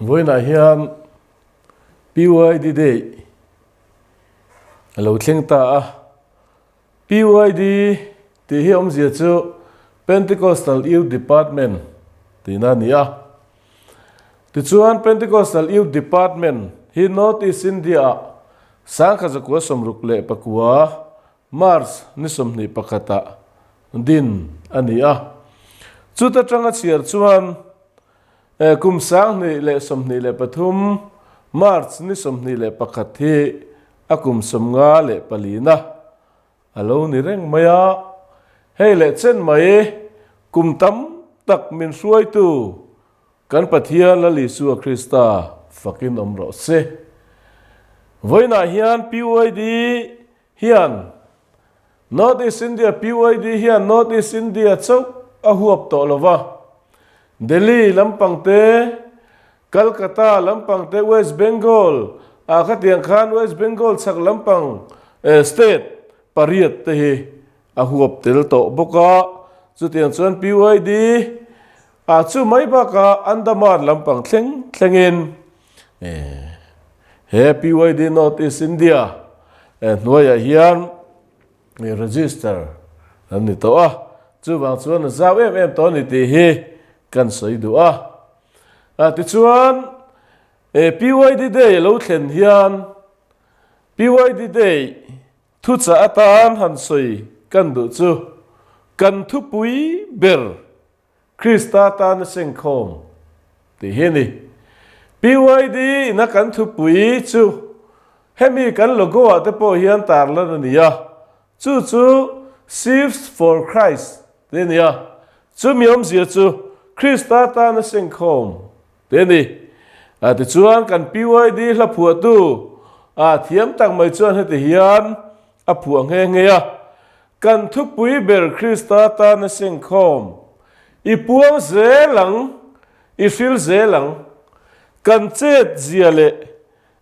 Vawiinah hian PYD Day a lo thleng ta a. PYD tih hi awmzia chu Pentecostal Youth Department tihna a ni a. Tichuan Pentecostal Youth Department hi North East India-ah 1969 March ni 21 ah din a ni a. Chuta tanga chhiar chuan kum 2023 March ni 21 hi a kum 54 na a lo ni reng mai a. Hei leh chen mai kum tam tak min hruaitu Kan Pathian Lal Isua Krista fakin awm rawh se. Vawiinah hian PYD hian North East India PYD hian North East India chauh a huap tawh lo va, Delhi lampang te, Calcutta lampang te, West Bengal ah khatiang khan West Bengal chhak lampang state pariat te hi a huap tel tawh bawk a. Chutiang chuan PYD A chu mai bakah Andaman lampang thleng thlengin he PYD North East India hnuaiah hian register an ni tawh a, chuvang chuan a zau em em tawh a ni tih hi kan sawi duh a. Tichuan PYD Day a lo thlen hian PYD Day thuchah atan han sawi kan duh chu kan thupui ber Krista tana sengkhawm tih hi a ni. PYD ina kan thupui chu hemi kan logo ah te pawh hian tarlan a ni a, chu chu Sheaves for Christ tih a ni a, chumi awmzia chu Krista tana sengkhawm tih a ni. Tichuan kan PYD hla phuahtu thiam tak mai chuan heti hian a phuah nghe nghe a, Kan thupui ber Krista tana sengkhawm, i puang zel ang, i hril zel ang. Kan chet zia leh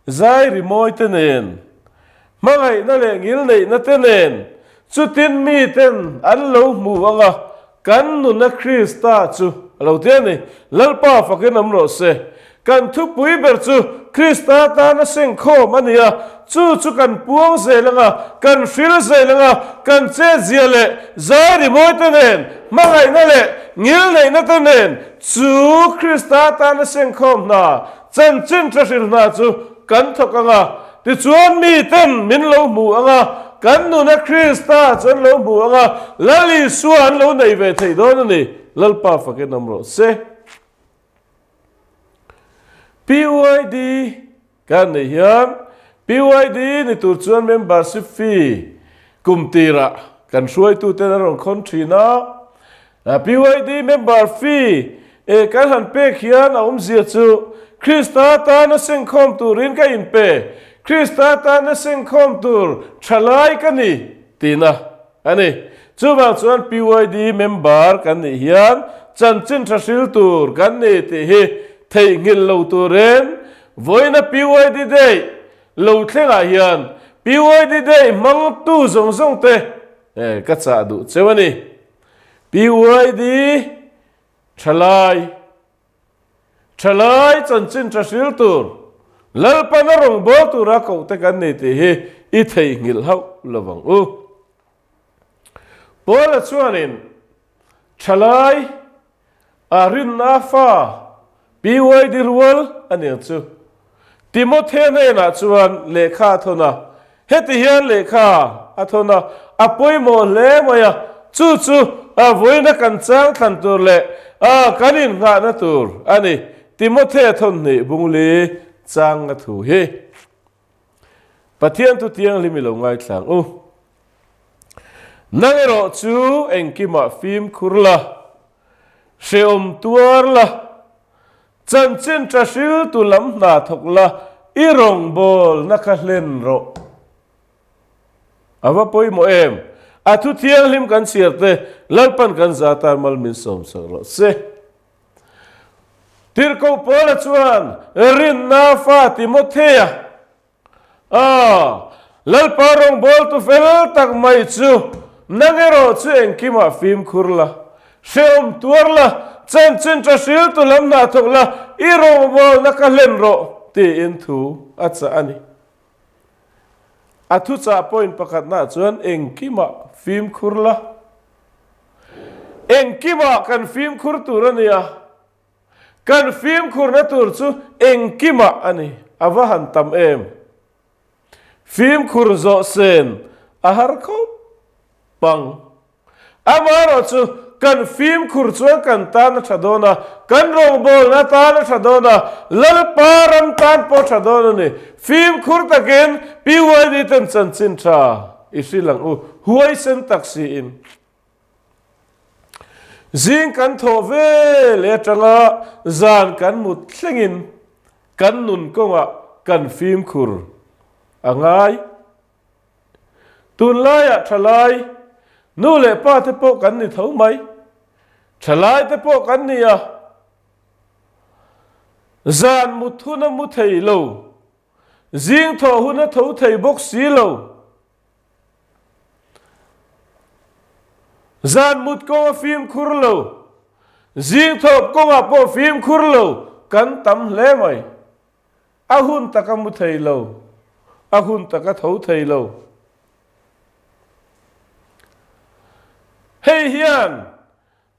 zai rimawi te nen, hmangaihna leh ngilneihna te nen, chutin miten an lo hmu ang a, kan nuna Krista chu a lo ti a ni. Lalpa fakin awm rawh se. Kan thupui ber chu Krista tana sengkhawm a ni a, chu chu kan puang zel ang a, kan hril zel ang a, kan chetzia leh zai rimawi te nen, hmangaihna leh ngilneihna te nen chu Krista tana sengkhawm hna, chanchin tha hril hna chu kan thawk ang a. Tichuan miten min lo hmu ang a, kan nuna Krista chu an lo hmu ang a, Lal Isua an lo nei ve thei dawn a ni. Lalpa fakin awm rawh se. PYD kan neih hian PYD ni tur chuan membership fee kum tirah kan hruaituten an rawn khawn thin a. PYD member fee eh kan han pek hian a awmzia chu Krista tana sengkhawm turin ka inpe, Krista tana sengkhawm tur thalai ka ni tihna A ni. Chuvang chuan PYD member kan nih hian chanchin tha hril tur kan ni tih hi theihnghilh lo turin vawiina PYD Day lo thlengah hian PYD Day hmangtu zawng zawng te ka chah duh cheu a ni. PYD thalai Thalai chanchin tha hril tur, Lalpan a rawngbâwl tura kohte kan ni tih hi i theihnghilh hauh lo vang u. Paula chuanin thalai a rinna fa PYD rual a niang chu Timothea hnenah chuan lehkha a thawn a, heti hian lehkha a thawn a, a pawimawh hle mai a, chu chu vawiina kan chang thlan tur leh kan innghahna tur a ni, Timothea thawnhnih bungli changa thu hi. Pathian thu thianghlim i lo ngaithlang u. Nang erawh chu engkimah fimkhur la, hrehawm tuar la, Chanchin tha hriltu lam hna thawk la, i rawngbawlna kha hlen rawh. A va pawimawh em? A thu thianghlim kan chhiar te, Lalpan kan za tan mal min sawm sak rawh se. Tirhkoh Paula chuan rinna fa Timothea A, Lalpa rawngbawltu fel tak mai chu nang erawh chu engkimah fimkhur la, hrehawm tuar la, Chanchin tha hriltu lam hna thawk la, i rawngbawlna ka hlen rawh, tiin thu a chah a ni. A thuchah point pakhatnaah chuan engkimah fimkhur la. Engkimah kan fimkhur tur a ni a, kan fimkhurna tur chu engkimah a ni. A va han tam em! Fimkhur zawh sen a har khawp ang. Amaherawhchu, kan fimkhur chuan kan tan a tha dawn a, kan rawngbawlna tan a tha dawn a, Lalpa ram tan pawh a tha dawn a ni. Fimkhur takin PYD ten chanchin tha i hrilh ang u, huaisen tak siin. Zing kan thawh ve leh atanga zan kan mut thlengin kan nun kawngah kan fimkhur a ngai. Tunlaiah thalai, nu leh pa te pawh kan ni tho mai. Thalai te pawh kan ni a, zan mut hun a mu thei lo, zing thawh hun a tho thei bawk si lo. Zan mut kawng a fimkhur lo, zing thawh kawngah pawh fimkhur lo kan tam hle mai. A hun tak a mu thei lo, a hun tak a tho thei lo. Hei hian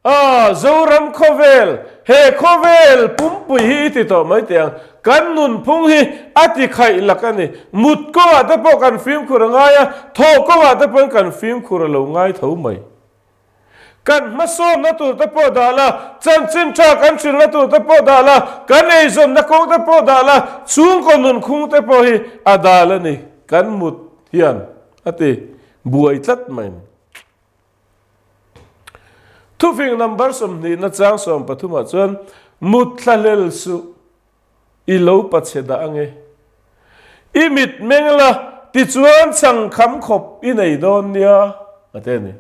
a Zoram khawvel, he khawvel pumpui hi i ti tawh mai teh ang, kan nunphung hi a ti khaih lak a ni. Mut kawngah te pawh kan fimkhur a ngai a, thawh kawngah te pawhin kan fimkhur a lo ngai tho mai. Kan hmasawnna tur te pawh dah la, chanchin tha kan hrilhna tur te pawh dah la, kan eizawnna kawng te pawh dah la, chhungkaw nunkhung te pawh hi a dal a ni. Kan mut hian a ti buai tlat mai ni. Thufing number 20 na chang 13 ah chuan mut thlahlel suh. I lo pachhe dah ange. I mit meng la, tichuan chhang kham khawp i nei dawn nia, a ti a ni.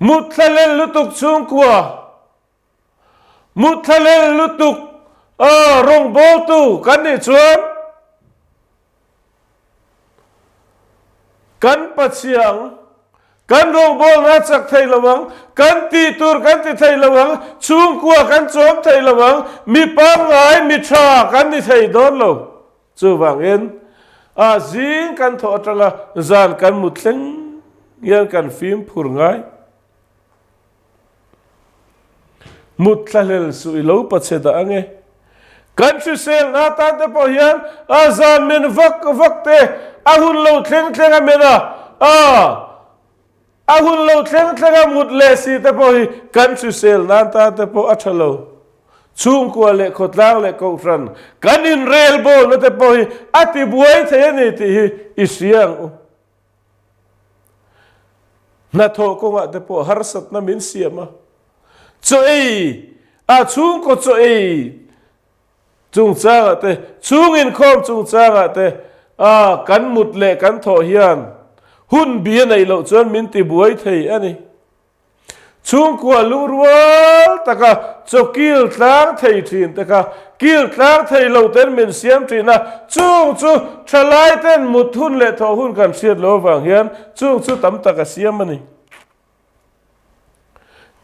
Mut thlalel lutuk chhungkua, mut thlalel lutuk rawngbawltu kan nih chuan Kan pachhia ang, kan rawngbawlna a chak thei lo ang, kan tih tur kan ti thei lo ang, chhungkua kan chawm thei lo ang, mi pangngai, mi tha kan ni thei dawn lo. Chuvangin, a zing kan thawh atanga zan kan mut thleng hian kan fimphur ngai. Mut thlahlel suh i lo pachhe dah ange. Kan hriselna atan te pawh hian a zan men vak vak te a hun lo thleng thleng a men a, a a hun lo thleng thleng a mut leh si te pawh hi kan hriselna atan te pawh a tha lo. Chhungkua leh khawtlang leh kohhran kan inrelbawlna te pawh hi a tibuai thei a ni tih hi i hria ang u. Hnathawh kawngah te pawh harsatna min siam a, chaw ei a chhungkaw chaw ei chungchangah te, chhung inkhawm chungchangah te a kan mut leh kan thawh hian hun bi a neih loh chuan min tibuai thei a ni. Chhungkua lungrual taka chaw kil tlang thei thin te kha kil tlang thei lo ten min siam thin a, chung chu thalai ten mut hun leh thawh hun kan hriat lo avang hian chung chu tam tak a siam a ni.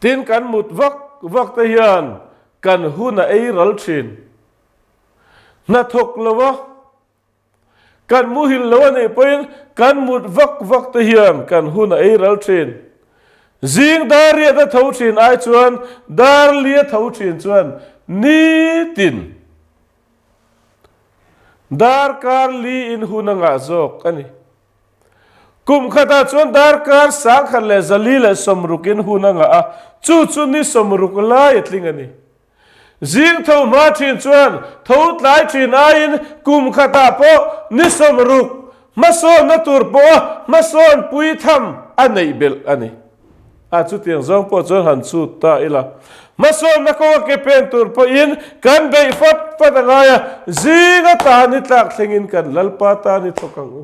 Tin kan mut vak vak te hian kan hun a ei ral thin. Hnathawk lo a. Kan muhil lo a nih pawhin kan mut vak vak te hian kan hun a ei ral thin. Zing dar riat a tho thin ai chuan dar li a tho thin chuan nitin darkar li in hun a ngah zawk a ni. Kum khatah chuan darkar 1460 in hun a ngah a, chu chu ni 60 lai a tling a ni. Zing tho hma thin chuan tho tlai thin aiin kum khatah pawh ni 60 hmasawnna tur pawha hmasawn pui tham a neih belh a ni. A chutiang zawng pawh chuan han chhut ta ila. Hmasawnna kawnga ke pen tur pawhin kan beih fat fat a ngai a, zing atan hi tlak thlengin kan Lalpa tan hi thawk ang u.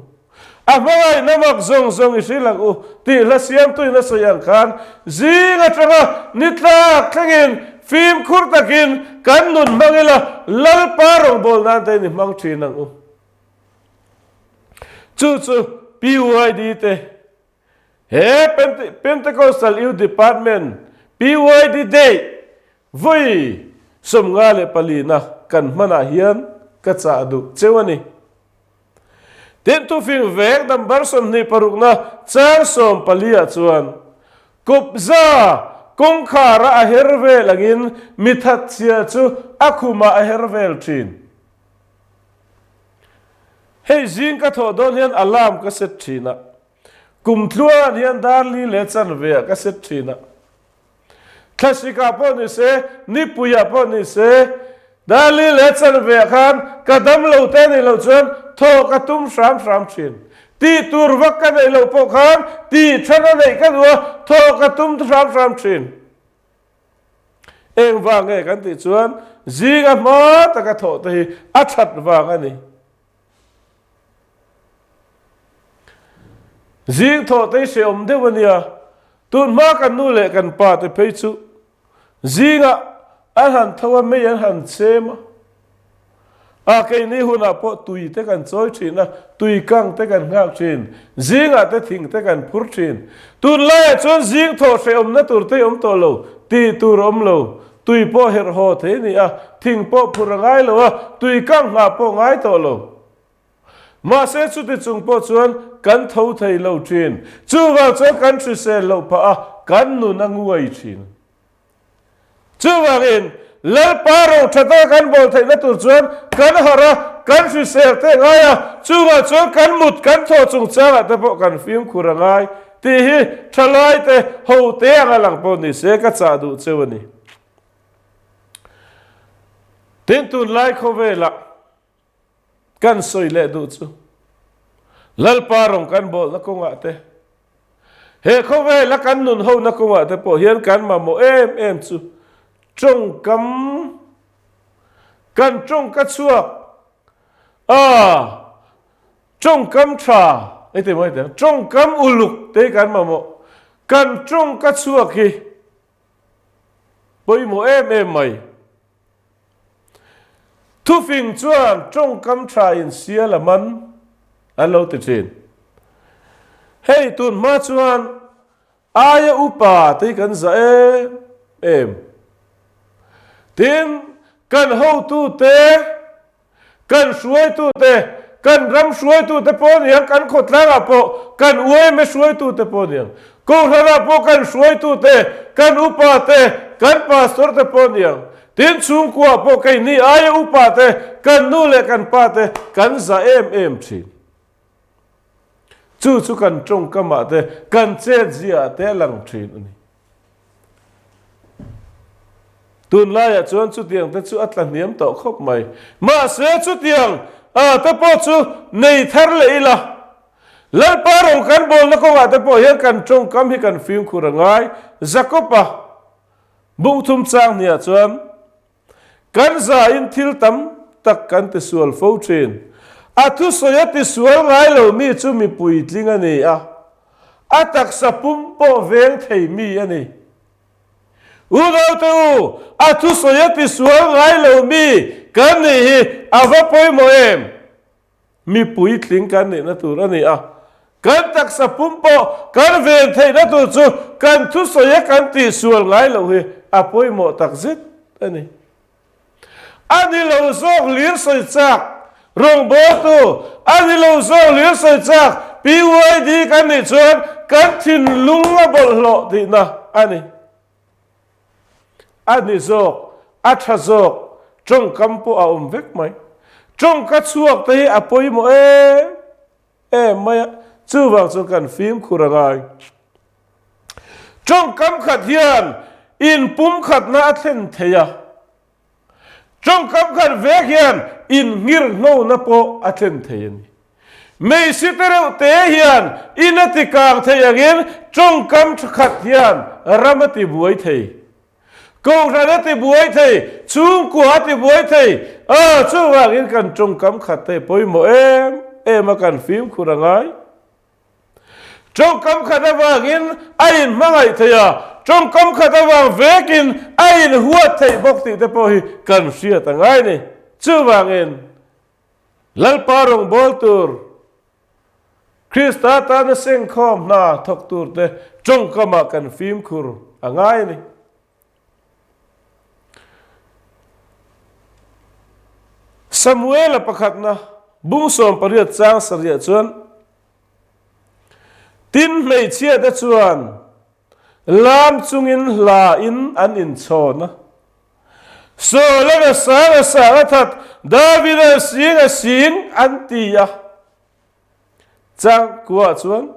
A hmangaihna mak zawng zawng i hrilh ang u tih hla siamtuin a sawi ang khan zing atanga ni tlak thlengin fimkhur takin kan nun hmang ila Lalpa rawngbawlh nan te in i hmang thin ang u. Chu chu PYD te he Pentecostal Youth Department, PYD Day vawi 54na kan hmanah hian ka chah duh cheu a ni. Tin, thufing vek number 26na chang 14 ah chuan, Kawpza kawngkhara a her vel angin mi thatchhia chu a khumah a her vel thin. Hei zing ka thawh dawn hian alarm ka set thin a, kum tluan hian dar li leh chanve ah ka set thin a. Thlasikah pawh ni se, nipuiah pawh ni se, dar li leh chanve ah khan ka dam lo te anih loh chuan thaw ka tum hram hram thin. Tih tur vak ka neih loh pawh khan tih than a neih ka duh a, thaw ka tum hram hram thin. Eng vang nge kan tih chuan zinga hma taka thawh te hi a that vang a ni. Zing thawh te hi hrehawm deuh a nia. Tun hma kan nu leh kan pa te phei chu zingah an han tho a, mei an han chem a. A keini hunah pawh tui te kan chawi thin a, tui kang te kan nghak thin, zingah te thing te kan phur thin. Tunlaiah chuan zing thawh hrehawmna tur te hi awm tawh lo, tih tur a awm lo. Tui pawh herh haw thei a ni a, thing pawh phur a ngai lo a, tui kang nghah pawh ngai tawh lo. Mahse chuti chung pawh chuan kan tho thei lo thin. Chuvang chuan kan hrisel loh phah a, kan nun a nguai thin. Chuvangin Lalpa ro tha taka kan bawl theihna tur chuan kan harh a, kan hrisel te ngai a, chuvang chuan kan mut kan thawh chungchangah te pawh kan fimkhur a ngai tih hi thalaite hote anga lang pawh ni se ka chah duh cheu a ni. Tin, tunlai khawvelah Kan sawi leh duh chu Lalpa rawng kan bawlhna kawngah te, he khawvela kan nun hona kawngah te pawh hian kan mamawh em em chu tawngkam, kan tawngka chhuak a, tawngkam tha, hei ti maw hei ti ang, tawngkam uluk te hi kan mamawh, kan tawngka chhuak hi pawimawh em em mai. Thufing chuan tawngkam tha in sial a man an lo ti thin. Hei tun hma chuan aia upa te hi kan zah em em. Tin, kan hotute Kan hruaitute, kan ram hruaitute pawh a niang, kan khawtlangah pawh kan uaime hruaitute pawh a niang, Kohhranah pawh kan hruaitute, kan upate, kan pastor te pawh a niang, tin chhungkuaah pawh keini aia upate, kan nu leh kan pate kan za em em thin. Chu chu kan tawngkamah te, kan chetziaah te a lang thin a ni. Tunlaiah chuan chutiang te chu a tla hniam tawh khawp mai. Mahse chutiang te pawh chu nei thar leh ila, Lalpa rawng kan bawlna kawngah te pawh hian kan tawngkam hi kan fimkhur a ngai. Jakob-a bungthum chang hniah chuan kan zain thil tam tak kan tisual fo thin. A thusawi a tisual ngai lo mi chu mi puitling a ni a, a taksa pum pawh veng thei mi a ni. Unaute u, a thusawi a tisual ngai lo mi kan nih hi a va pawimawh em? Mi puitling kan nihna tur a ni a, kan taksa pum pawh kan ven theihna tur chu kan thusawi a kan tihsual ngai loh hi a pawimawh tak zet a ni. A ni lo zawk lir sawi chak rawngbawltu, a ni lo zawk lir sawi chak PYD kan nih chuan kan thinlung a bawlhhlawh tihna a ni. A ni zawk, a tha zawk, tawngkam pawh a awm vek mai. Tawngka chhuak te hi a pawimawh em em mai a, chuvang chuan kan fimkhur a ngai. Tawngkam khat hian inpumkhatna a thlen thei a, tawngkam khat vek hian innghirhnona pawh a thlen thei a ni. Meisi te reuh te hian in a ti kang thei angin tawngkam tha khat hian ram a ti buai thei. Kohhran a ti buai thei, chhungkua a ti buai thei. Aw, chuvangin kan tawngkam khat te pawimawh em em a kan fimkhur a ngai. Tawngkam khat avangin a inhmangaih thei a, tawngkam khat avang vekin a inhuat theih bawk tih te pawh hi kan hriat a ngai ni. Chuvangin Lalpa rawngbâwl tûr, Krista tâna sengkhâwm hna thawk tûrte ṭawngkamah kan fîmkhur a ngai a ni. Samuela pakhatna bung 18 chang sarih chuan, Tin hmeichhiate chuan lam chungin hla in an inchhawn a. Saul-an a sang a sang a that, David-a a sing a sing an ti a. Chang kuah chuan,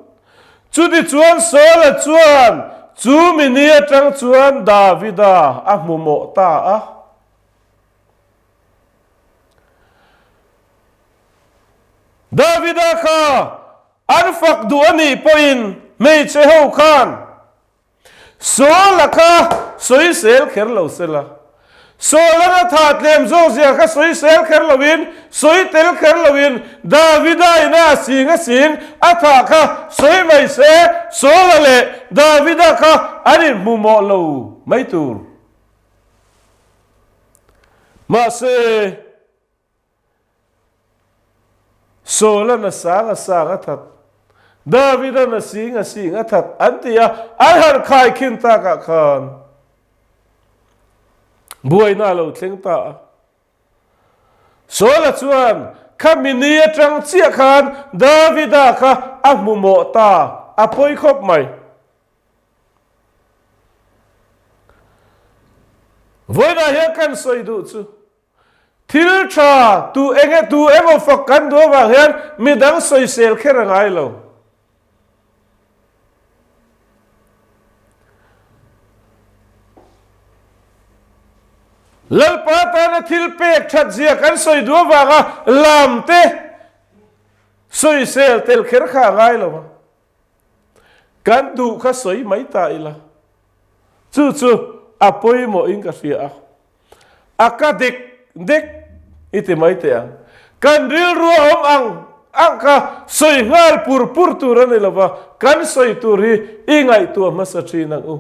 Chutichuan Saul-a chuan chu mi ni atang chuan Davida a hmu mawh ta a. Davida kha an fak duh a nih pawhin hmeichhe ho khan Saul-a kha sawisel kher lo sela. Saul-an a thah tlem zawk zia kha sawisel kher loin, sawi tel kher loin Davida ina a sing a sing a thah kha sawi mai se, Saul-a leh Davida kha an inhmu mawh lo mai tur. Mahse, Saul-an a sang a sang a that, David-an a sing a sing a that an ti a, an han khaikhin takah khan buaina a lo thleng ta a. Saul-a chuan khami ni atang chiah khan Davida kha a hmu mawh ta, a pawi khawp mai. Vawiinah hian kan sawi duh chu thil tha tu enge tu emaw fak kan duh avang hian midang sawisel kher a ngai lo. Lalpa tana thil pek that zia kan sawi duh avanga lam te sawisel tel kher kha a ngai lo a. Kan duh kha sawi mai ta ila. Chu chu a pawimawhin ka hria a. A ka dek dek i ti mai teh ang. Kan rilru a awm ang ang kha sawi nghal pur pur tur a ni lova, kan sawi tur hi i ngaihtuah hmasa thin ang u.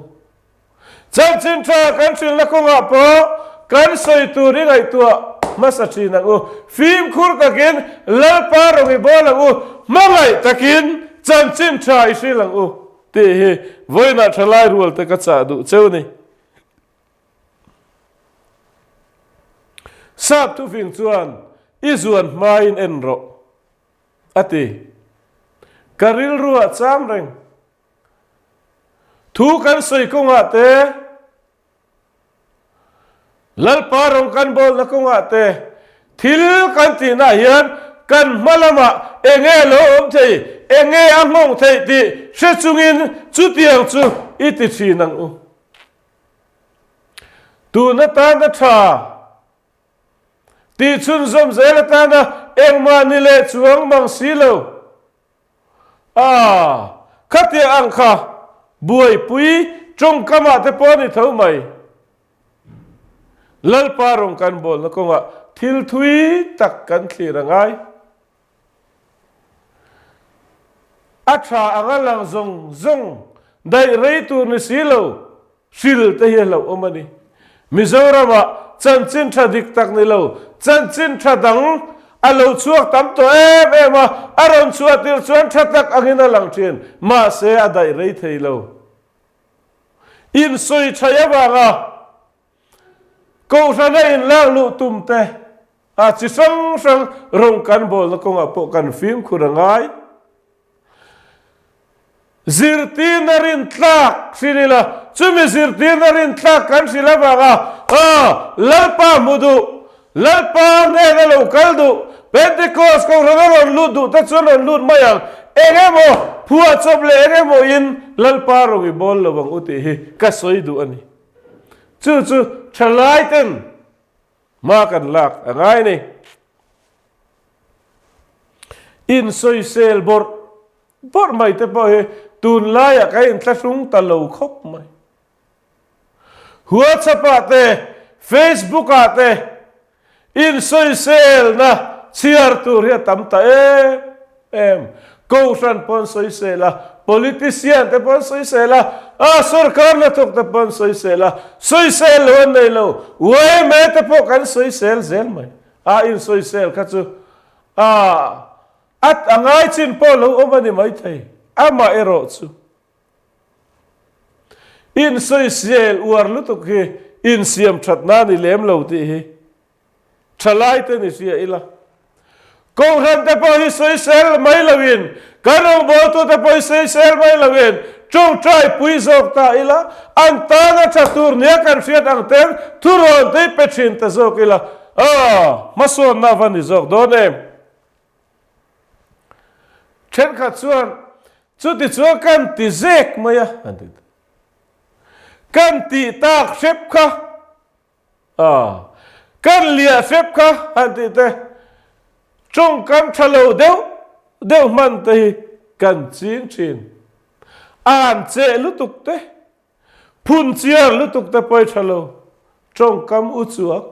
Chanchin tha kan hrilhna kawngah pawh kan sawi tur i ngaihtuah hmasa thin ang u. Fimkhur takin Lalpa rawng i bawl ang u, hmangaih takin chanchin tha i hrilh ang u tih hi vawiinah thalai rual te ka chah duh cheu ni. Sap thufing chuan i zuan hmain en rawh a ti. Ka rilruah cham reng. Thu kan sawi kawngah te, Lalpa rawng kan bawlna kawngah te, thil kan tihnaah hian kan hma lamah eng nge lo awm thei, eng nge a nghawng theih tih hre chungin chutiang chu i ti thin ang u. Tun atana tha tih chhunzawm zel atana engmah ni leh chuang mang si lo. A, khatia ang kha buaipui tawngkamah te pawh a ni tho mai. Lalpa rawng kan bawlna kawngah thil thui tak kan thlir a ngai. A tha anga lang zawng zawng daih rei tur ni si lo. Hril te hi a hlauhawm a ni. Mizoramah chanchin tha dik tak ni lo, chanchin tha dang a lo chhuak tam tawh em em a, a rawn chhuah tir chuan tha tak angin a lang thin, mahse a daih rei thei lo. Insawi thaih avanga Kohhrana inlak luh tum te a chi hrang hrang rawng kan bawlna kawngah pawh kan fimkhur a ngai. Zirtirna rintlak hrilh ila, chumi zirtirna rintlak kan hrilh avanga aw Lalpa hmu duh, Lalpa hnena lo kal duh, Pentecost kohhran a rawn lut duh te chuan rawn lut mai ang, eng emaw phuahchawp leh eng emaw in Lalpa rawn i bawl lo ang u tih hi ka sawi duh a ni. Chu chu thalai ten hma kan lak a ngai a ni. Insawisel bawrh bawrh mai te pawh hi tunlaiah ka inthlahrung ta lo khawp mai. WhatsApp-ah te, Facebook-ah te insawiselna chhiar tur hi a tam ta em em. Kohhran pawh an sawisel a, politician te pawh an sawisel a, a sorkar hnathawk te pawh an sawisel a, sawisel lo an nei lo, yma te pawh kan sawisel zel mai. A insawisel kha chu a at a ngai chin pawh lo awm a ni maithei. Amah erawh chu insawisel uar lutuk hi insiam thatna a ni lem lo tih hi. Thalaite ni hria ila. Kohhrante pawh hi sawisel mai loin, kan rawngbawltute pawh hi sawisel mai loin, tawngtai pui zawk ta ila, an tana tha tur nia kan hriat ang ten thurawn te hi pe thin ta zawk ila, aw, hmasawnna va ni zawk dawn em? Thenkhat chuan, Chuti chuan kan ti zek mai a, an ti ta. Kan tih tak hrep kha. A, kan liah hrep kha han tih te, tawngkam tha lo deuh deuh hman te hi kan ching thin. An cheh lutuk te, phun chiar lutuk te pawi tha lo, tawngkam u chuak,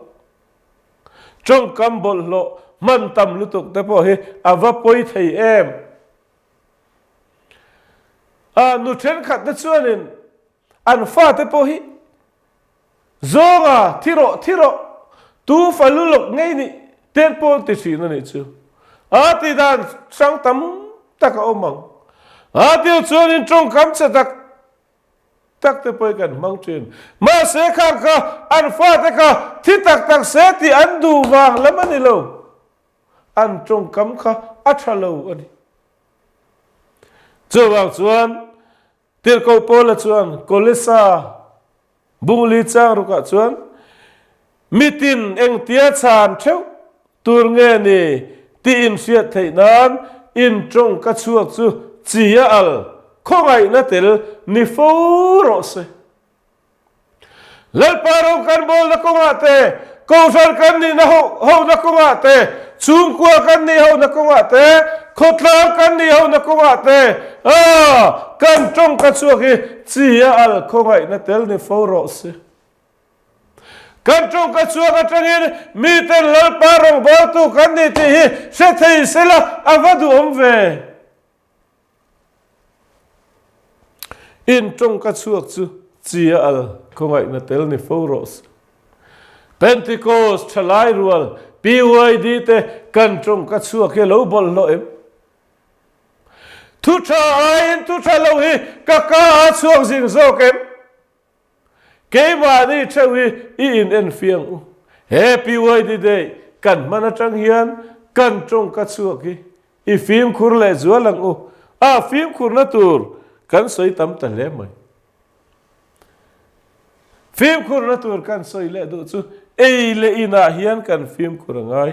tawngkam bawlhhlawh hman tam lutuk te pawh hi a va pawi thei em. A, nu thenkhat te chuanin An fate pawh hi zawnga thi rawh thi rawh tu fa lu lawk ngei nih ten pawh an ti thin a nih chu. A ti dan hrang tam tak a awm ang. A tiu chuanin tawngkam che tak tak te pawh hi kan hmang thin. Mahse khang kha an fate kha thi tak tak se tih an duh vang lam a ni lo. An tawngkam kha a tha lo a ni. Chuvang chuan Tirhkoh Paula chuan Kolesa bungli chang rukah chuan, Mitin engtia chhan theuh tur nge ni tih inhriat theih nan in tawng ka chhuak chu chi a al khawngaihna tel ni fo rawh se. Lalpa ro kan bawlna kawngah te, Kohhran kan nihna hohna kawngah te, chhungkua kan nih hohna kawngah te, khawtlang kan nih hohna kawngah te, aw, kan tawngka chhuak hi chi a al khawngaihna tel ni fo rawh se. Kan tawngka chhuak atangin miten Lalpa rawngbawltu kan ni tih hi hre thei sela a va duhawm ve. In tawngka chhuak chu chi a al khawngaihna tel ni fo rawh se. Pentecost thalai rual PYD te kan tawngka chhuak hi a lo bawlhhlawh em? Thu tha aiin thu tha lo hi ka ka a chhuak zing zawk em? Keimahni theuh hi i in en fiang u. He PYD Day kan hman atang hian kan tawngka chhuak hi I fimkhur leh zual ang u. A fimkhurna tur kan sawi tam ta hle mai. Fimkhurna tur kan sawi leh duh chu ei leh inah hian kan fimkhur a ngai.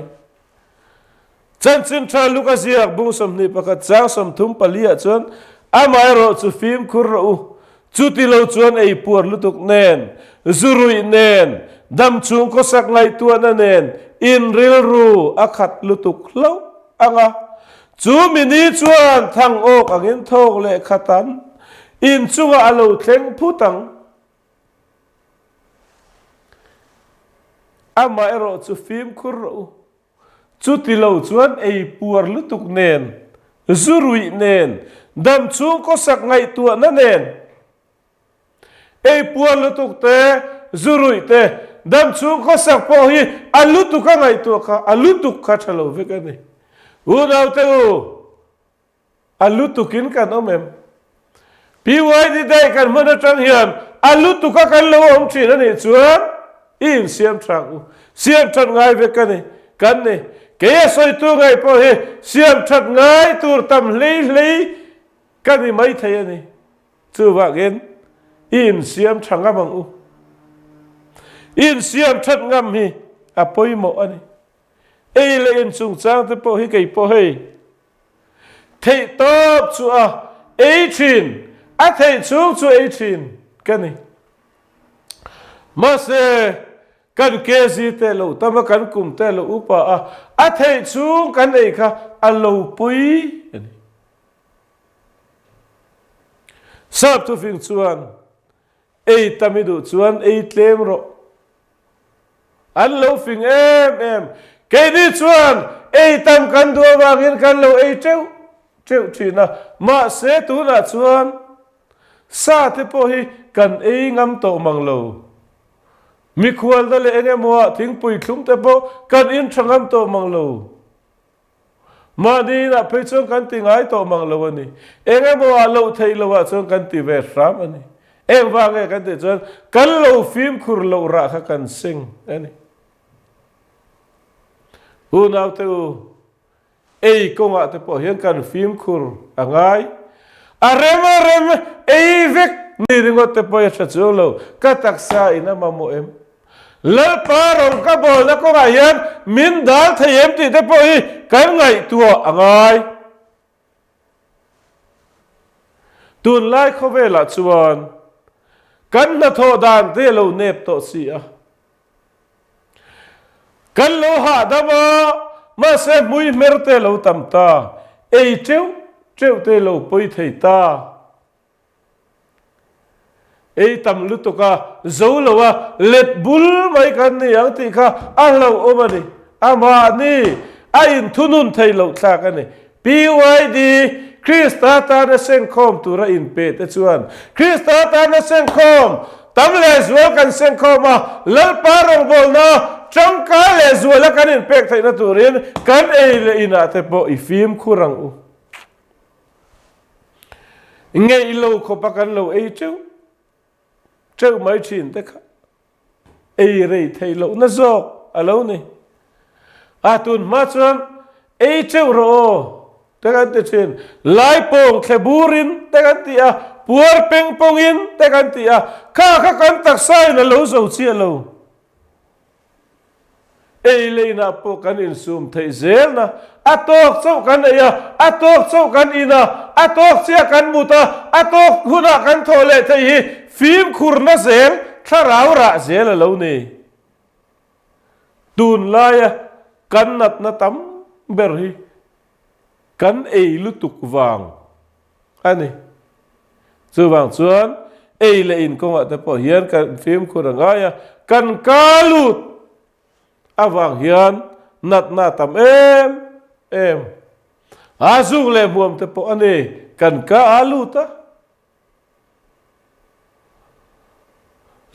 Chanchin tha luk a ziak bung 21 chang 34 ah chuan amaherawh chu fimkhur rawh u. Chuti lo chuan ei puar lutuk nen, zu ruih nen, dam chhung khawsak ngaihtuahna nen in rilru a khat lutuk hlauh ang a. Chu mini chuan thang awk angin thawk leh khat an in chungah a lo thleng phut ang. Amaherawh chu fimkhur rawh u. Chuti lo chuan ei puar lutuk nen, zu ruih nen, dam chhung khawsak ngaihtuahna nen, ei puar lutuk te, zu ruih te, dam chhung khawsak pawh hi a lutuk a ngaihtuah kha, a lutuk kha tha lo vek a ni. Unaute u! A lutukin kan awm em? PYD daih kan hman atang hian a lutuka kan lo awm thin a nih chuan i insiam tha ang u. Siam that ngai vek a ni, kan ni. Kei a sawitu ngaih pawh hi siam that ngai tur tam hlei hlei ka ni mai thei a ni. Chuvangin i insiam tha ngam ang u. I insiam that ngam hi a pawimawh a ni. Ei leh in chungchang te pawh hi kei pawh hei Theih tawp chu a ei thin, a theih chhung chu ei thin ka ni. Mahse, kan KZ te lo tam a, kan kum te lo upa a, a theih chhung kan ei kha a lo pui a ni. Sap thufing chuan ei tam i duh chuan ei tlem rawh. An lo fing em em. Keini chuan ei tam kan duh avangin kan lo ei teuh teuh thin a, mahse tunah chuan sa te pawh hi kan ei ngam tawh mang lo. Mikhualna leh eng emaw ah thingpui thlum te pawh kan in tha ngam tawh mang lo. Mahni inah phei chuan kan ti ngai tawh mang lo a ni. Eng emaw ah loh theih loh ah chuan kan ti ve hram a ni. Eng vang nge kan tih chuan kan lo fimkhur loh rah kha kan seng a ni. Unaute u, ei kawngah te pawh hian kan fimkhur a ngai. A rem a rem ei vek ni ringawt te pawh hi a tha chuang lo, ka taksa in a mamawh em? Lalpa rawng ka bawlna kawngah hian min dal thei em tih te pawh hi kan ngaihtuah a ngai. Tunlai khawvelah chuan kan hnathawh dan te a lo nep tawh si a. Kan lo hahdam a, mahse hmui hmer te lo tam ta, ei teuh teuh te lo pawi thei ta. Ei tam lutuk a, zo lo a, let bul mai kan ni ang tih kha a hlauhawm a ni. Amahni a inthunun thei loh thlak a ni. PYD, Krista tana sengkhawm tura inpe te chuan Krista tana sengkhawm tam lehzual kan sengkhawm a, Lalpa rawngbawlna tangkai lehzuala kan inpek theihna turin kan ei leh inah te pawh i fimkhur ang u. Ngeih lo khawpa kan lo ei teuh teuh mai thin te kha ei rei theih lohna zawk a lo ni. A tun hma chuan ei teuh rawh aw te kan ti thin. Lai pawng thle burin te kan ti a, puar peng pawngin te kan ti a, kha kha kan taksa in a lo zo chiah lo. Ei leinah pawh kan insum theih zelna, a tawk chauh kan ei a, a tawk chauh kan in a, a tawk chiah kan mut a, a tawk hunah kan thawh leh theih hi fimkhurna zel, thlarau rah zel a lo ni. Tunlaia kan natna tam ber hi kan ei lutuk vang a ni. Chuvang chuan ei leh in kawngah te pawh hian kan fimkhur a ngai a, kan ka lut avang hian natna a tam em em. A zuk leh hmuam te pawh a ni, kan ka a lut a.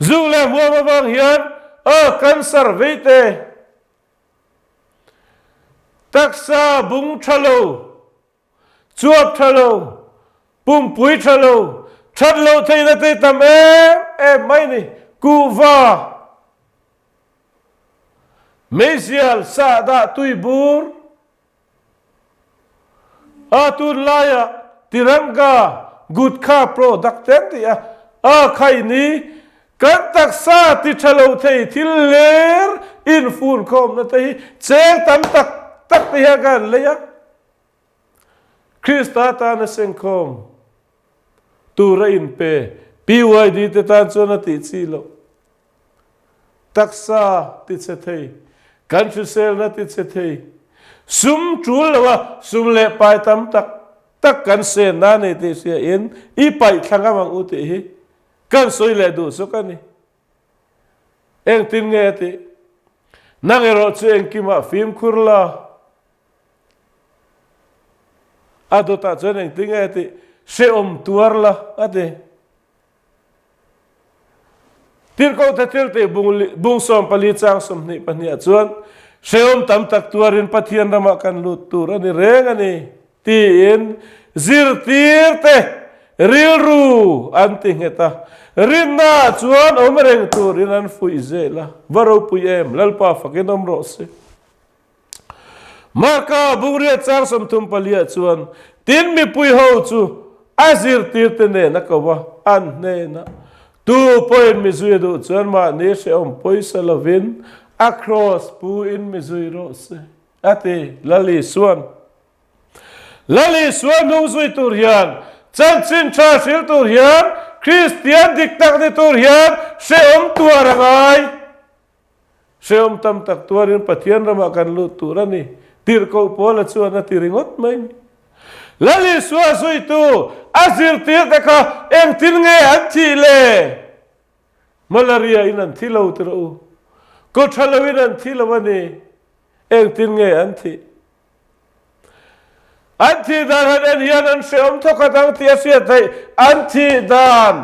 Zuk leh hmuam avang hian a cancer vei te, taksa bung tha lo, Chuap tha lo, pumpui tha lo, that loh theihna te tam em em mai ni. Kuhva, meizial, sahdah, tuibur, a tunlaia Tiranga, Gutkha product te an ti a, a khaini kan taksa ti tha lo thei thil ler infunkhawmna te hi cheng tam tak tak te hian kan lei a. Krista tana sengkhawm tur a inpe PYD te tan chuan a tih chi loh. Taksa ti chhe thei, kan hriselna ti chhe thei, sum tul lo a sum leh pai tam tak tak kan sen na nei tih hria in i paih thla ngam ang u tih hi kan sawi leh duh zawk a ni. Engtin nge a tih? Nang erawh chu engkimah fimkhur la. A dawtah chuan engtin nge tih hrehawm tuar la a ti. Tirhkohte thil tih bung 14 chang 22 ah chuan hrehawm tam tak tuarin Pathian ramah kan lut tur a ni reng a ni tiin zirtirte rilru an ti nghet a. Rinnaah chuan awm reng turin an fuih zel a. Va ropui em, Lalpa fakin awm rawh se. Marka bungriat chang 34 chuan tin mipui ho chu a zirtirte nen a ko a, an hnenah, Tu pawhin mi zui a duh chuan mahni hrehawm pawisa lovin a kraws pu in mi zui rawh se, a ti. Lal Isuan Lal Isua hnung zui tur hian, chanchin tha hril tur hian, Kristian dik tak ni tur hian hrehawm tuar a ngai. Hrehawm tam tak tuarin Pathian ramah kan lut tur a ni. Tirhkoh Paula chuan a ti ringawt mai ni. Lal Isua zuitu a zirtirte kha engtin nge an thih le? Malaria in an thi lo ti rawh u. Kaw tha loin an thi lo a ni. Engtin nge an thih? An thih dan han en hian an hrehawm thawkhat ang tih a hriat theih. An thih dan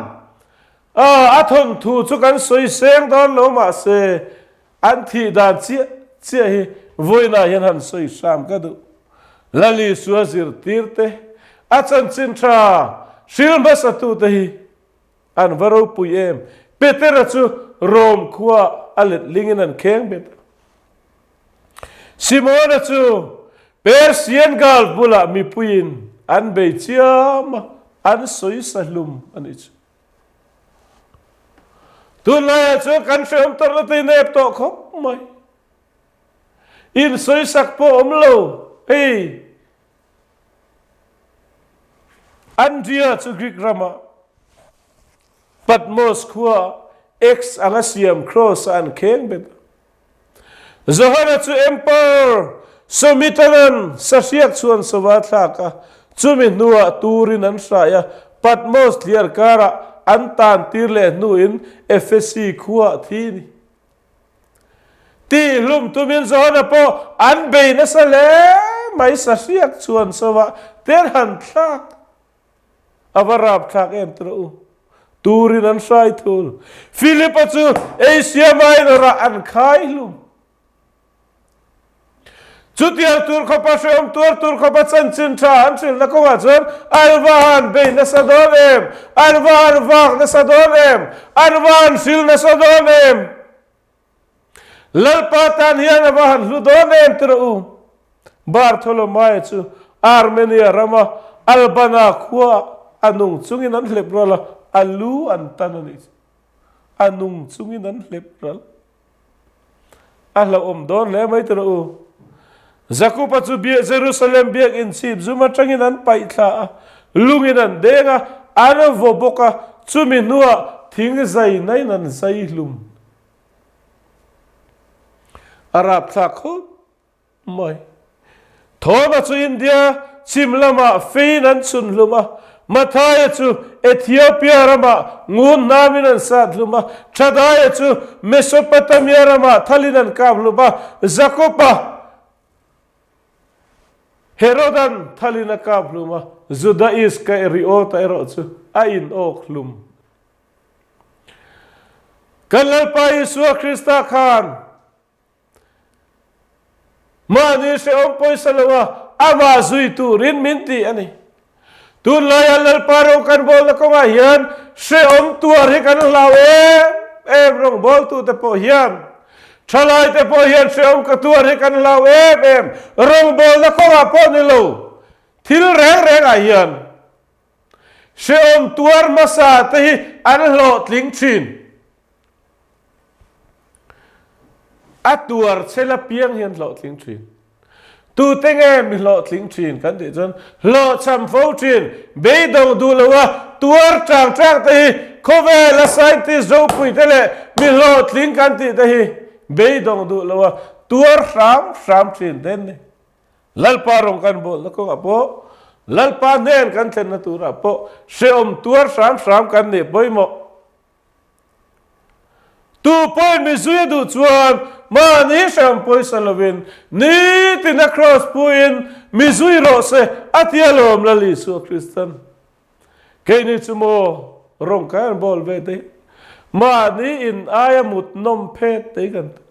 a thawnthu chu kan sawi seng dawn lo mahse an thih dan chiah chiah hi vawiinah hian han sawi hram ka duh. Lal Isua zirtir te, a chanchin tha hril hmasatu te hi an va ropui em. Petera chu Rom khua a letlingin an kheng bet a. Simona chu Persian Gulf bulah mipuiin an bei chiam a, an sawisa hlum a nih chu. Tunlaiah chuan kan hrehawm tawrhna te nep tawh khawp mai. Insawisak pawh awm lo hei. Andria chu Greek rama Patmos khua X anga siam kraws-ah an kheng bet a. Johana chu Emperor Somitana'n sahriak chuan sava thlak a, chumi hnuah turin an hrai a, Patmos thliar karah an tan tir leh hnuin Ephesi khuaah thi a ni. Tihhlum tumin Johana pawh an bei nasa hle mai, sahriak chuan sava ter han thlak a va rap thlak em tawh u. Turin an hrai thul. Philip-a chu Asia Minor-ah an khai hlum. Chutiang tur khawpa hrehawm tuar tur khawpa chanchin tha an hrilhna kawngah chuan an va han bei nasa dawn em? An va han vak nasa dawn em? An va han hril nasa dawn em? Lalpa tan hian a va han hlu dawn em tirh u. Bartholomae chu Armenia rama Albana khua a nung chungin an hlep ral a, a lu an tan a nih chu. A nung chungin an hlep ral. A hlauhawm dawn hle mai tirh u. Jakob-a chu Jerusalem biakinn chhip zum atangin an paih thla a, lungin an deng a, an vaw bawk a, chumi hnuah thing zainain an zai hlum. A rapthlak khawp mai. Thawma chu India chhim lamah feiin an chhun hlum a, Mathaia chu Ethiopia ramah ngun hnamin an sat hlum a, Thadaia chu Mesopotamia ramah thalin an kap hlum a, Jakoba Herodan thalin a kap hlum a, Juda Iskariota erawh chu a inawk hlum. Kan Lalpa Isua Krista khan Mahni hrehawm pawisa lo a, amah zui turin min ti a ni. Tunlaia Lalpa rawng kan bawlna kawngah hian hrehawm tuar hi kan hlau em em rawngbawltute pawh hian thalaite pawh hian hrehawm ka tuar hi kan hlau em em rawngbawlna kawngah pawh ni lo thil reng rengah hian hrehawm tuar hmasa te hi an hlawhtling thin. A tuar chhel apiang hian hlawhtling thin. Tute nge mi hlawhtling thin kan tih chuan hlawhchham fo thin, beidawng duh loa tuar tang tang te hi khawvela scientist ropui te leh mi hlawhtling kan tih te hi beidawng duh loa tuar hram hram thin te an ni. Lalpa rawng kan bawlna kawngah pawh, Lalpa hnen kan thlenna turah pawh hrehawm tuar hram hram kan nih pawimawh. Tu pawhin mi zui a duh chuan mahni hrehawm pawisa lovin nitin a kraws puiin mi zui rawh se a ti alawm Lal Isua Kristan. Keini chu maw rawng kai an bawl ve te mahni in aia mut nawm phet te hi kan ti.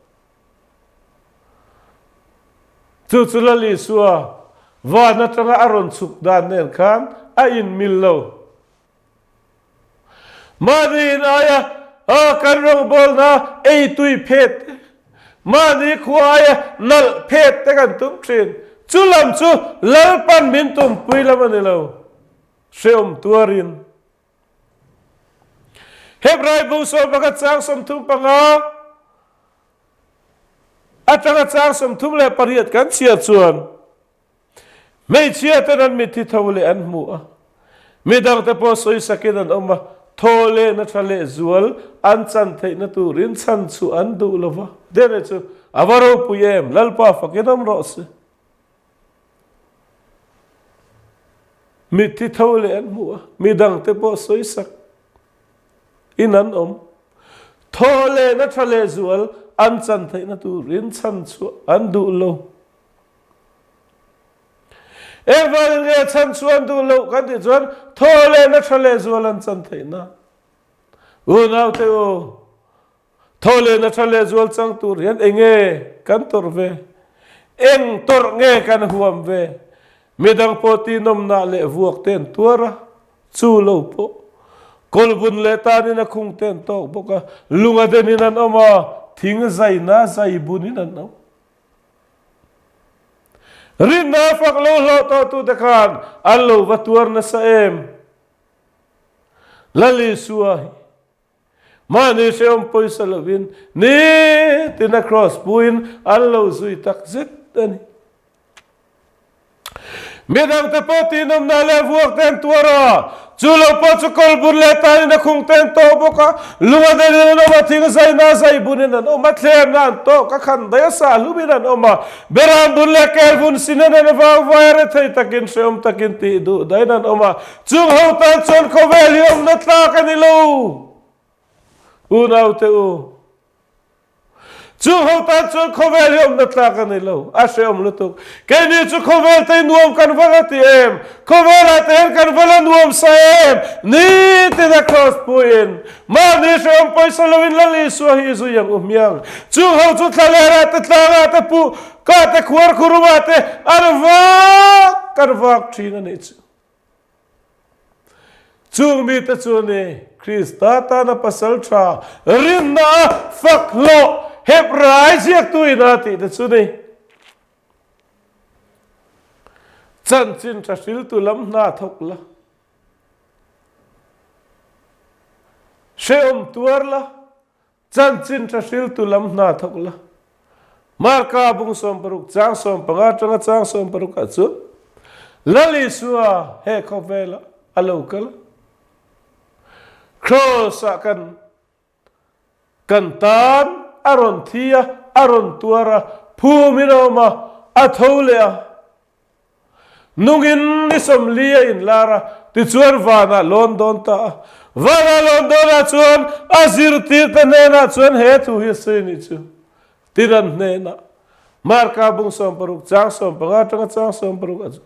Chu chu Lal Isua van atanga a rawn chhuk dan nen khan a inmil lo. Mahni in aia kan rawngbawlna ei tui phet te, mahni khua aia nalh phet te kan tum thin. Chu lam chu Lalpan min tumpui lam a ni lo, hrehawm tuarin. Hebrai bu sawmpakhat chang 35 atanga chang 38 kan chhiar chuan, Hmeichhia ten an mitthi tho leh an hmu a, midangte pawh sawisakin an awm a, thaw lehna tha leh zual an chan theihna turin chhan chhuah an duh lo va. Dere chu a va ropui em, Lalpa fakin awm rawh se. Mitthi tho leh an hmu a, midangte pawh sawisak in an awm. Thaw lehna tha leh zual an chan theihna turin chhan chhuah an duh lo. Engvangin nge chhan chuan duh loh kan tih chuan thaw leh na tha leh zual an chan theih na. Unaute u, thaw leh na tha leh zual chang tur hian enge kan tawrh ve? Eng tawrh nge kan huam ve? Midang pawh tinawmnah leh vuak te an tuar a, chu lo pawh kawlbun leh tanin a khung te an tawk bawk a, lunga denin an awm a, thing zaina zai bunin an awm. Rinna fak lo hlawh tawhtute khan an lo va tuar nasa em? Lal Isua hi mahni hrehawm pawisa lovin nitin a kraws puin an lo zui tak zet a ni. Midangte pawh tihnawmna leh vuak te an tuar a, chu lo pawh chu kawlbun leh tanin a khung te an tawh bawk a, lunga delin an awm a, thing zaina zai bunin an awm a, thlemna an tawk a, khan daih a sah hlumin an awm a, beram bun leh kel vun sinin an vang vai a, rethei takin hrehawm takin tih duh dahin an awm a, chung ho tan chuan khawvel hi awmna tlak a ni lo. Unaute u. Chu ho tan chuan khawvel hi awmna tlak a ni lo, a hrehawm lutuk. Keini chu khawvel te nuam kan va la ti em? Khawvelah te hian kan va la nuam sa em? Nitin a kraws puiin mahni hrehawm pawisa loin Lal Isua hi i zui ang u hmiang. Chung ho chu thlalerah te tlangah te puh kah te khuar khurumah te an vak an vak thin a nih chu. Chung mite chu ni Krista tana pasal tha rinna a fak hlawh Hebrai ziaktu ina tih te chu ni. Chanchin tha hriltu lam hna thawk la, hrehawm tuar la, Chanchin tha hriltu lam hna thawk la. Marka bung 60 chang 15 atanga chang 60 ah chuan Lal Isua he khawvelah a lo kal a. Kraws ah kan kan tan a rawn thi a, a rawn tuar a, phumin a awm a, a tho leh a. Nungin ni 40 a inlar a, tichuan vanah lawn dawn ta a. Vanah lawn dawnah chuan a zirtirte hnenah chuan he thu hi a sawi nih chu. Tin an hnenah, Marka bung 60 chang 15 atanga chang 60 ah chuan,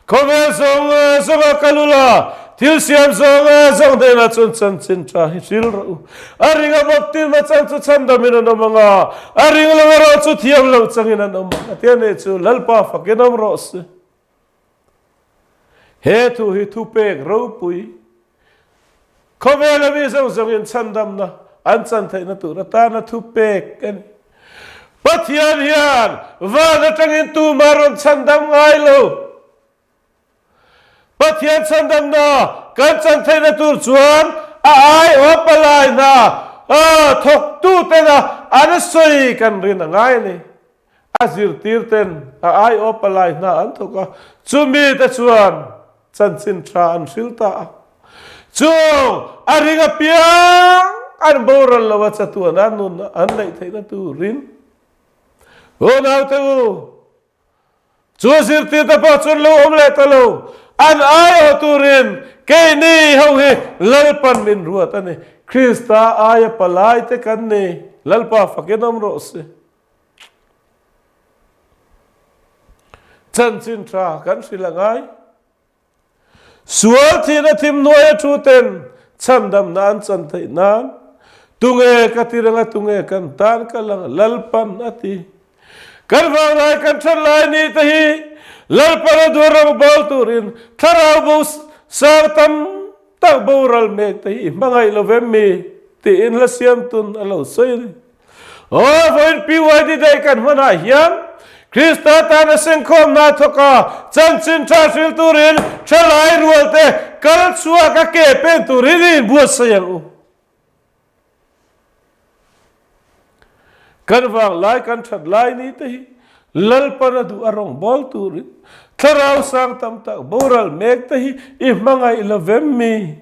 Khawvel zawng zawnga kal ula, thil siam zawng zawng hnenah chuan chanchin tha hi hril rawh u. A ring a bawktirna chang chu chhandamin an awm ang a, a ring lo erawh chu thiam loh changin an awm ang a tia nih chu Lalpa fakin awm rawh se. He thu hi thupek ropui khawvela mi zawng zawngin chhandamna an chan theihna tur atana thupek a ni. Pathian hian van atangin tumah rawn chhandam ngai lo. Pathian chhandamna kan chan theihna tur chuan a aiawh palai hna thawktutena an sawi kan rin a ngai a ni. A zirtirten a aiawh palai hna an thawk a, chumi te chuan chanchin tha an hril ta a. Chung a ring apiang an boral lo a chatuana nun an neih theihna turin Unaute u, Chu zirtirte pawh chuan lo awm leh ta lo, an aiawh turin keini ho hi Lalpan min ruat a ni. Krista aia palaite kan ni. Lalpa fakin awm rawh se. Chanchin tha kan hrilh a ngai. Sual thihna thim hnuaia thu ten chhandamna an chan theih nan, Tunge ka ti reng a, tunge kan tan ka lang a, Lalpan a ti. Kan vanglai kan that lai ni te hi Lalpan a duh rawng bawl turin thlarau bo sang tam tak boral mek te hi i hmangaih lo vem mi? tiin hla siamtun a lo sawi a ni. Aw, vawiin PYD Day kan hmanah hian Krista tana sengkhawmna thawk a, chanchin tha hril turin thalai rualte kal chhuak a ke pen turin i inbuatsaih ang u. Kan vanglai kan that lai ni te hi Lalpan a duh a rawngbâwl turin thlarau sang tam tak boral mek te hi i hmangaih lo vem mi?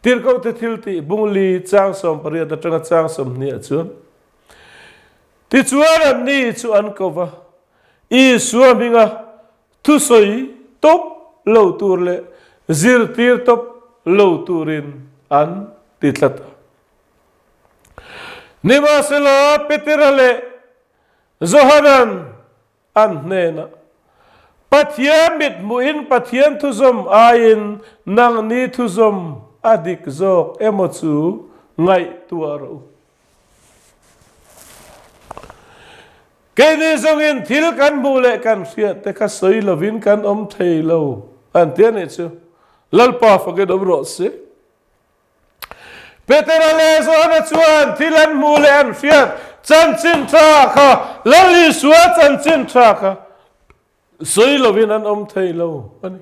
Tirhkohte thiltih bungli chang 18 atanga chang 20 ah chuan, Tichuan anni chu an ko va, Isua hminga thusawi tawp lo tur leh zirtir tawp lo turin an ti tlat a. Nimahsela Petera leh Johanan An hnenah, Pathian mithmuhin Pathian thuzawm aiin nangni thuzawm a dik zawk emaw chu ngaihtuah rawh u. Keini zawngin thil kan hmuh leh kan hriat te kha sawi lovin kan awm thei lo, an ti a nih chu. Lalpa fakin awm rawh se. Petera leh Johana chuan thil an hmuh leh an hriat chanchin tha kha, Lal Isua chanchin tha kha. sawi lovin an awm thei lo a ni.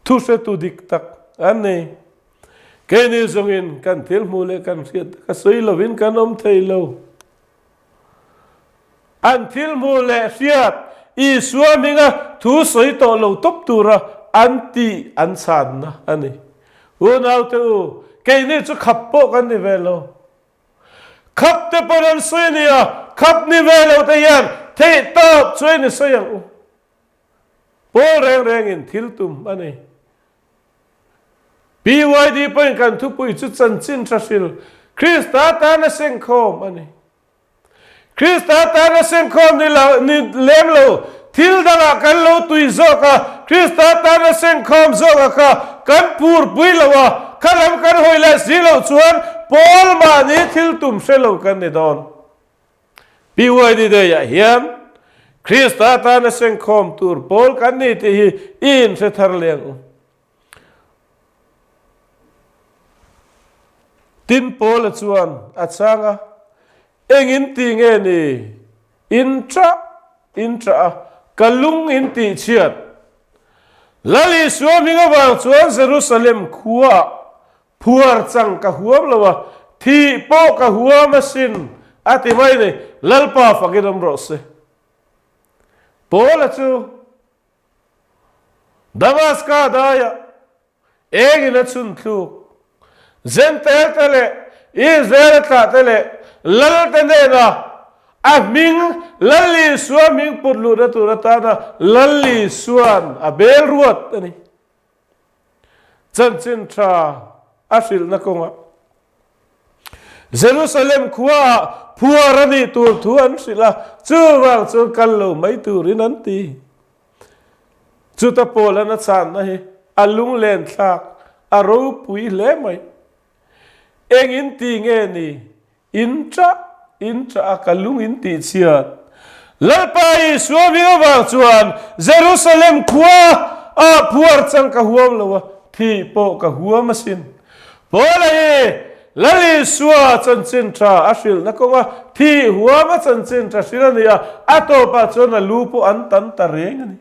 Thuhretu dik tak an ni. Keini zawngin kan thil hmuh leh kan hriat taka sawi lovin kan awm thei lo. An thil hmuh leh hriat Isua hminga thu sawi tawh lo tawp tura an tih an chhanna a ni. Unaute u, keini chu khap pawh kan ni ve lo. Khap te pawn an sawi a ni a, khap ni ve lo te hian theih tawp chu en i sawi ang u. Pawl reng rengin thil tum a ni. PYD pawhin kan thupui chu chanchin tha hril, Krista tana sengkhawm a ni. Krista tana sengkhawm ni lo, ni lem lo, thil dangah kan lo tui zawk a, Krista tana sengkhawm zawka kha kan phurpui lo a, kha lam kan hawi leh si loh chuan Paul mahni thil tum hre lo kan ni dawn. PYD Day-ah hian Krista tana sengkhawm tur pawl kan ni tih hi i inhre thar leh ang u. Tin, Paula chuan a chhang a, Eng in ti nge ni? In ṭah, in ṭah a, ka lung in tih chhiat. Lal Isua hming avang chuan Jerusalem khuaah Phuar chang ka huam lo a, thih pawh ka huam asin, a ti mai ni. Lalpa fakin awm rawh se. Paula chu Damaska daiah engin a chhun thluk? Jentail te leh Israel a tlah te leh Lal te hnena a hming Lal Isua hming put luhna tur atana Lal Isua'n a bel ruat a ni. Chanchin tha a hrilhna kawngah Jerusalem khuaah phuar a nih tur thu an hrilh a, chuvang chuan kal lo mai turin an ti. Chuta Paula'n a chhanna hi a lunglen thlak, a ropui hle mai. Engin ti nge ni? In ṭah, in ṭah a ka lung in tih chhiat. Lalpa Isua hming avang chuan Jerusalem khua ah phuar chang ka huam lo a, thih pawh ka huam asin. Paula hi Lal Isua chanchin ṭha a hrilhna kawnga thih huam a chanchin ṭha hrilh a ni a, a tawpah chuan a lu pawh an tan ta reng a ni.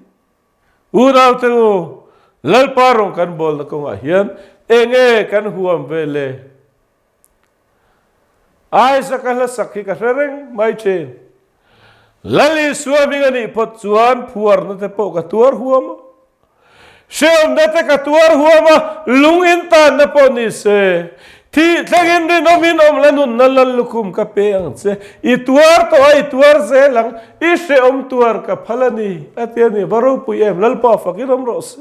Unaute u, Lalpa rawng kan bawlna kawngah hian enge kan huam ve le? Isaac a hlasak hi ka hre reng mai thin. Lal Isua hming a nih phawt chuan phuarna te pawh ka tuar huam a, hrehawmna te ka tuar huam a, lung in tanna pawh ni se, thih thlengin rinawmin awm la nunna Lal lukhum ka pe ang che, i tuar tawh a i tuar zel ang, i hrehawm tuar ka phal a ni, a ti a ni. Va ropui em, Lalpa fakin awm rawh se.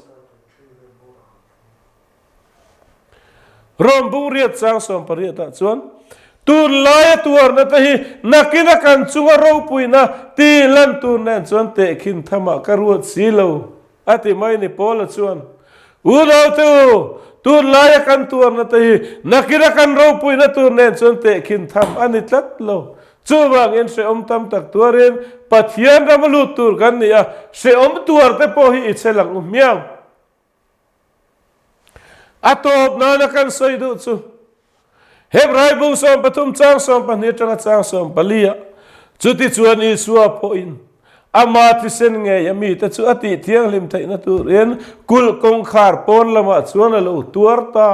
Rom bung riat chang 18 ah chuan, Tunlaia tuarna te hi nakina kan chunga ropuina tih lan tur nen chuan tehkhin thamah ka ruat si lo, a ti mai ni. Paula chuan, Unaute u, tunlaia kan tuarna te hi nakina kan ropuina tur nen chuan tehkhin tham a ni tlat lo. Chuvangin hrehawm tam tak tuarin Pathian rama lut tur kan ni a, hrehawm tuar te pawh hi i che lang u hmiang. A tawp nana kan sawi duh chu Hebrai bung 13 chang 12 atanga chang 14 ah chutichuan Isua pawhin ama thisen ngei a mite chu a tih thianghlim theihna turin kulh kawngkhar pawn lamah chuan a lo tuar ta.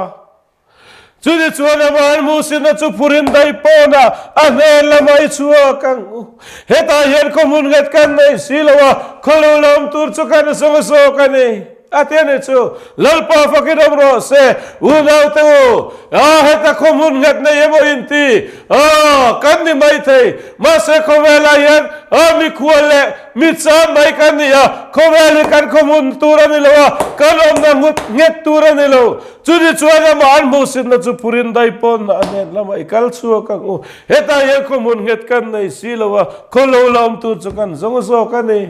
Chuni chuan amah an hmuhsitna chu phurin daih pawnah a hnen lamah i chhuak ang u. Hetah hian khaw hmun nghet kan nei si lo a, khaw lo la awm tur chu kan zawng zawk a ni. A ti a ni chu, Lalpa fakin awm rawh se, unaute u, a heta khaw hmun nghet nei emaw in ti a, kan ni maithei. Mahse khawvelah hian a mikhual leh mi cham mai kan ni a, khawvel hi kan khaw hmun tur a ni lo a, kan awmna nghet tur a ni lo. Chuni chuan amah an hmuhsitna chu phurin dai pawnna a hnen lamah i kal chhuak ang u. Hetah hian khaw hmun nghet kan nei si lo a, khaw lo la awm tur chu kan zawng zawk a ni.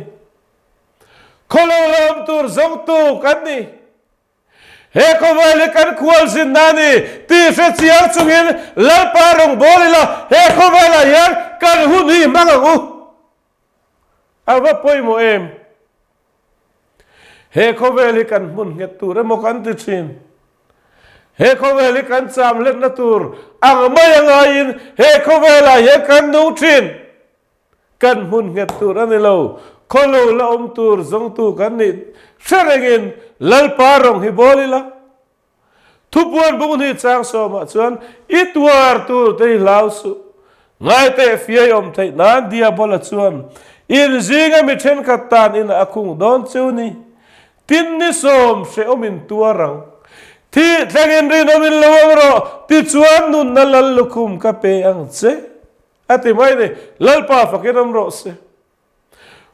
Khaw lo la awm tur zawngtu kan ni. He khawvel hi kan khualzinna a ni tih hre chiang chungin Lalpa rawngbâwl ila he khawvelah hian kan hun hi hmang ang u. A va pawimawh em? He khawvel hi kan hmun nghet tur emaw kan ti thin. He khawvel hi kan cham hletna tur ang mai a ngaiin he khawvelah hian kan nung thin. Kan hmun nghet tur a ni lo. Khawlo la awm tur zawngtu kan nih hre rengin Lalpa rawng hi bawl ila. Thupuan bung hnih chang sawmah chuan i tuar tur te hi hlau suh. Ngaiteh fiai awm theih nan Diabola chuan in zinga mi thenkhat tan inah a khung dawn cheu ni. Tin ni sawm hrehawm in tuar ang. Thih thlengin rinawm in lo awm rawh, tichuan nunna lal lukhum ka pe ang che. A ti mai ni, Lalpa fakin awm rawh se.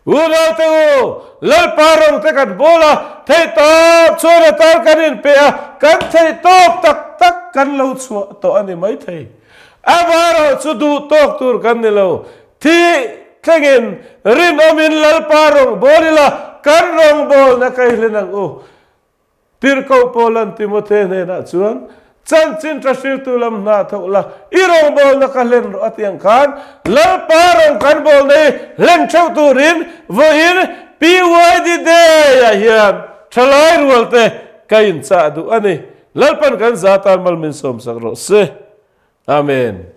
Unaute u, Lalpa rawng te kan bawl a, theihtawp chuan a tan kan inpe a, kan theihtawp tak tak kan lo chhuah tawh a ni maithei. Amaherawh chu duh tawk tur kan ni lo. Thih thlengin rinawmin Lalpa rawngbawl ila, kan rawngbawlna ka ihlen ang u. Tirhkoh Paulan Timothe hnenah chuan, Chanchin tha hriltu lam hna thawk la, i rawngbawlna ka hlen rawh a ti ang khan, Lalpa rawng kan bawlna hi hlen theuh turin vawiin PYD Day-ah hian thalai rualte ka inchah duh a ni. Lalpan kan za tan mal min sawmsak rawh se. Amen.